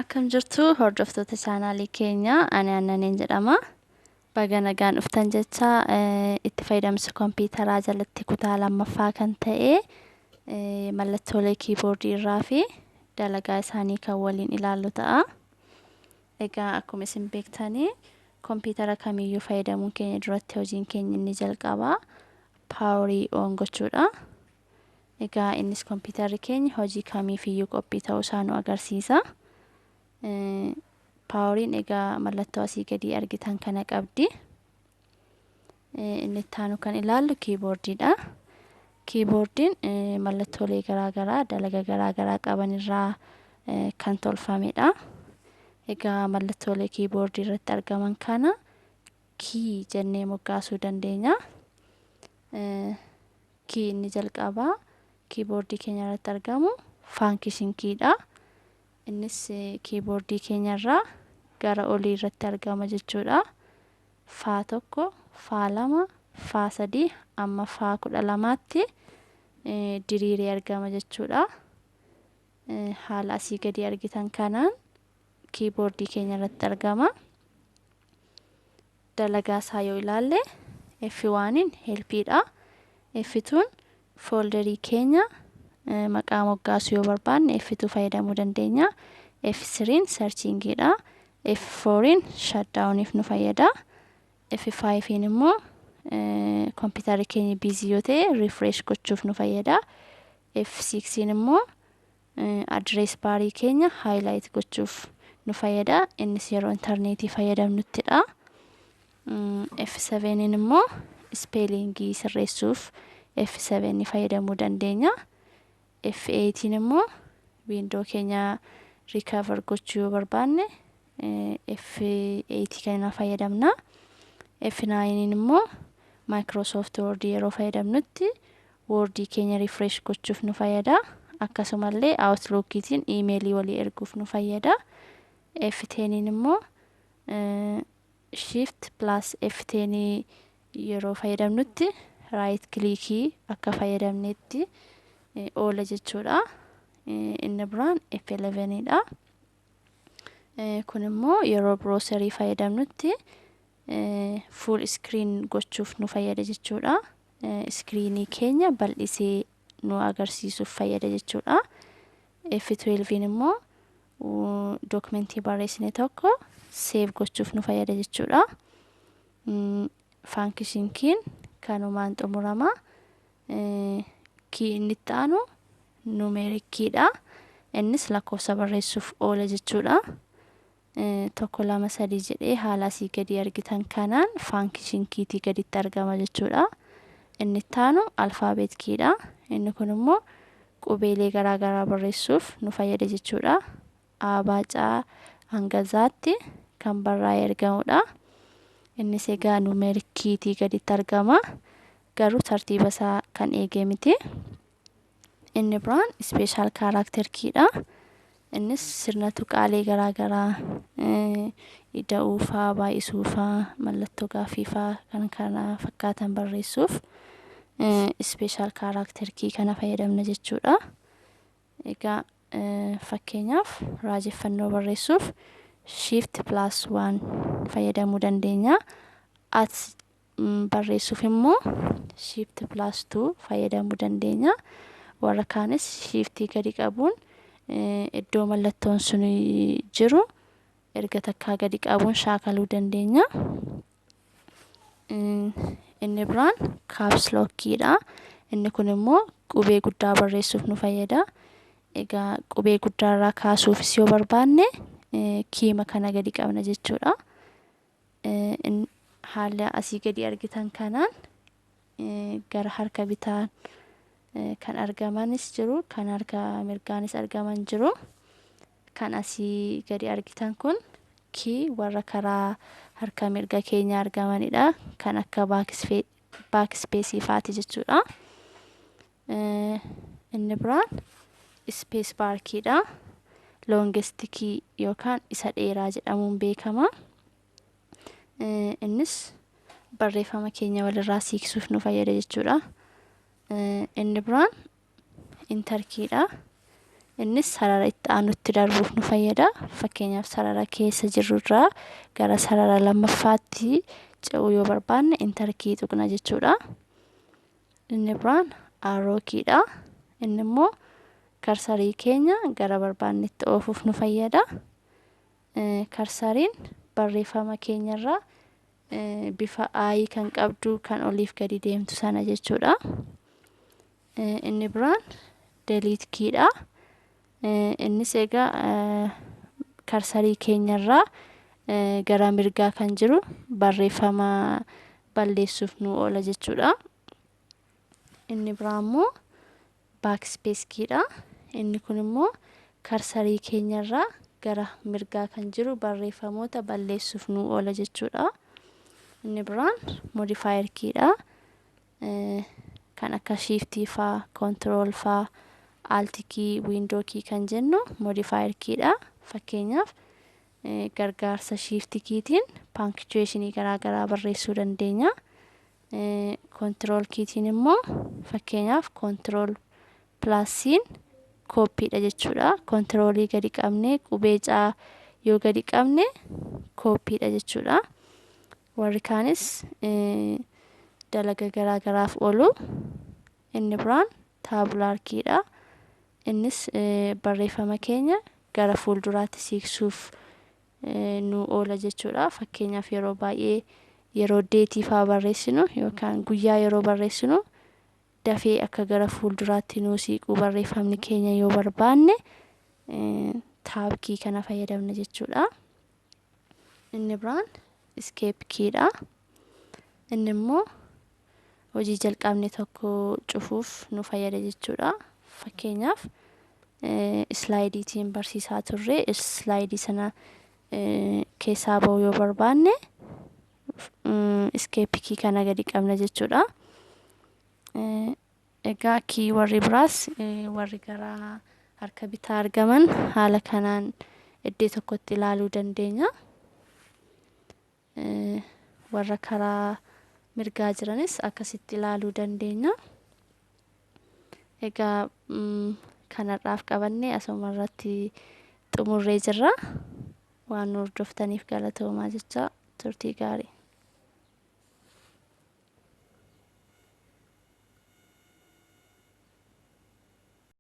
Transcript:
Akkam jirtu, hordoftoota chaanaalii keenya? Ani Aannaniin jedhama. Baga nagaan dhuftan jecha, itti fayyadamsa kompiitaraa jalatti kutaa lammaffaa kan ta'e mallattoolee kiiboordii irraa fi dalagaa isaanii kan waliin ilaallu ta'a. Egaa akkuma isin beektanii, kompiitara kamiyyuu fayyadamuun keenya duratti hojiin keenya inni jalqabaa power on gochuudha. Egaa innis kompiitarri keenya hojii kamiifiyyuu qophii ta'uu isaa nu agarsiisa. Poweriin egaa mallattoo asii gadii argitan kana qabdi. Inni itti aanu kan ilaallu kiiboordiidha. Kiiboordiin mallattoolee garaagaraa dalaga garaagaraa qaban irraa kan tolfamedha. Egaa mallattoolee kiiboordii irratti argaman kana key jennee moggaasuu dandeenya. Key inni jalqabaa kiiboordii keenya irratti argamu function keydha. Innis kiiboordii keenya irraa gara olii irratti argama jechuudha. Faa 1, faa 2, faa 3 amma faa 12tti diriiree argama jechuudha. Haala asii gadi argitan kanaan kiiboordii keenya irratti argama. Dalagaa isaa yoo ilaalle, F1 helpiidha. F2 folderii keenya maqaa moggaasuu yoo barbaanne F2 fayyadamuu dandeenya. F3 searchingiidha. F4 shutdowniif nu fayyada. F5 immoo kompiitarri keenya busy yoo ta'e refresh gochuuf nu fayyada. F6 immoo address barii keenya highlight gochuuf nu fayyada. Innis yeroo intarneetii fayyadamnuttidha. F7 immoo spellingii sirreessuuf F7 fayyadamuu dandeenya. F8 immoo window keenya recover gochuu yoo barbaanne F8 kana fayyadamna. F9 immoo Microsoft Word yeroo fayyadamnutti Wordii keenya refresh gochuuf nu fayyada. Akkasumallee Outlookiitiin iimeelii walii erguuf nu fayyada. F10 immoo Shift plus F10 yeroo fayyadamnutti right clickii akka fayyadamnetti oola jechuudha. Inni biraan F11 dha. Kun immoo yeroo browserii fayyadamnutti full screen gochuuf nu fayyada jechuudha. Iskiriinii keenya bal'isee nu agarsiisuuf fayyada jechuudha. F12 immoo dookumentii barreessine tokko save gochuuf nu fayyada jechuudha. Function keyn kanumaan xumurama. Key inni itti aanu numeric keydha. Innis lakkoofsa barreessuuf oola jechuudha. 1, 2, 3 jedhee haala asii gadi argitan kanaan function keytii gaditti argama jechuudha. Inni itti aanu alphabet keydha. Inni kun immoo qubeelee garaa garaa barreessuuf nu fayyada jechuudha. A, B, C hanga Ztti kan barraa'ee argamudha. Innis egaa numeric keytii gaditti argama. Garuu tartiiba isaa kan eegee miti. Inni biraan special character keydha. Innis sirna tuqaalee garaa garaa ida'uufaa, baay'isuufaa, mallattoo gaaffiifaa kan kana fakkaatan barreessuuf special character key kana fayyadamna jechuudha. Egaa fakkeenyaaf raajeffannoo barreessuuf Shift plus 1 fayyadamuu dandeenya. At barreessuuf immoo Shift plus 2 fayyadamuu dandeenya. Warra kaanis shiftii gadi qabuun iddoo mallattoon sun jiru erga takkaa gadi qabuun shaakaluu dandeenya. Inni biraan caps lock keydha. Inni kun immoo qubee guddaa barreessuuf nu fayyada. Egaa qubee guddaarraa kaasuufis yoo barbaanne keyma kana gadi qabna jechuudha. Haala asii gadi argitan kanaan gara harka bitaan kan argamanis jiru, kan harka mirgaanis argaman jiru. Kan asii gadi argitan kun key warra karaa harka mirga keenya argamanidha. Kan akka backspaceii faati jechuudha. Inni biraan space bar keydha. Longest key yookaan isa dheeraa jedhamuun beekama. Innis barreeffama keenya walirraa siiqsuuf nu fayyada jechuudha. Inni biraan enter keydha. Innis sarara itti aanutti darbuuf nu fayyada. Fakkeenyaaf, sarara keessa jirrurraa gara sarara lammaffaatti ce'uu yoo barbaanne, enter key tuqna jechuudha. Inni biraan arrow keydha. Inni immoo cursorii keenya gara barbaannetti oofuuf nu fayyada. Cursoriin barreeffama keenyarraa bifa aayii kan qabdu, kan oliif gadi deemtu sana jechuudha. Inni biraan delete keydha. Innis egaa cursorii keenyarraa gara mirgaa kan jiru barreeffama balleessuuf nu oola jechuudha. Inni biraa immoo backspace keydha. Inni kun immoo cursorii keenyarraa gara mirgaa kan jiru barreeffamoota balleessuuf nu oola jechuudha. Inni biraan modifier keydha. Kan akka shiftii faa, control faa, alt key, window key kan jennu modifier keydha. Fakkeenyaaf, gargaarsa shift keytiin punctuationii garaa garaa barreessuu dandeenya. Control keytiin immoo, fakkeenyaaf, control plusiin copydha jechuudha. Controlii gadi qabnee qubee caa yoo gadi qabne copydha jechuudha. Warri kaanis dalaga garaa garaaf oolu. Inni biraan tabular keydha. Innis barreeffama keenya gara fuulduraatti siqsuuf nu oola jechuudha. Fakkeenyaaf, yeroo baay'ee yeroo dateii faa barreessinu yookaan guyyaa yeroo barreessinu, dafee akka gara fuulduraatti nuu siqu barreeffamni keenya yoo barbaanne, tab key kana fayyadamna jechuudha. Inni biraan escape keydha. Inni immoo hojii jalqabne tokko cufuuf nu fayyada jechuudha. Fakkeenyaaf, slideiitiin barsiisaa turre, slideii sana keessaa ba'uu yoo barbaanne, escape key kana gadi qabna jechuudha. Egaa key warri biraas warri gara harka bitaa argaman haala kanaan iddoo tokkotti ilaaluu dandeenya. Warra karaa mirgaa jiranis akkasitti ilaaluu dandeenya. Egaa kanarraaf qabannee asuma irratti xumurree jirra. Waan nu hordoftaniif galatoomaa jecha, turtii gaarii.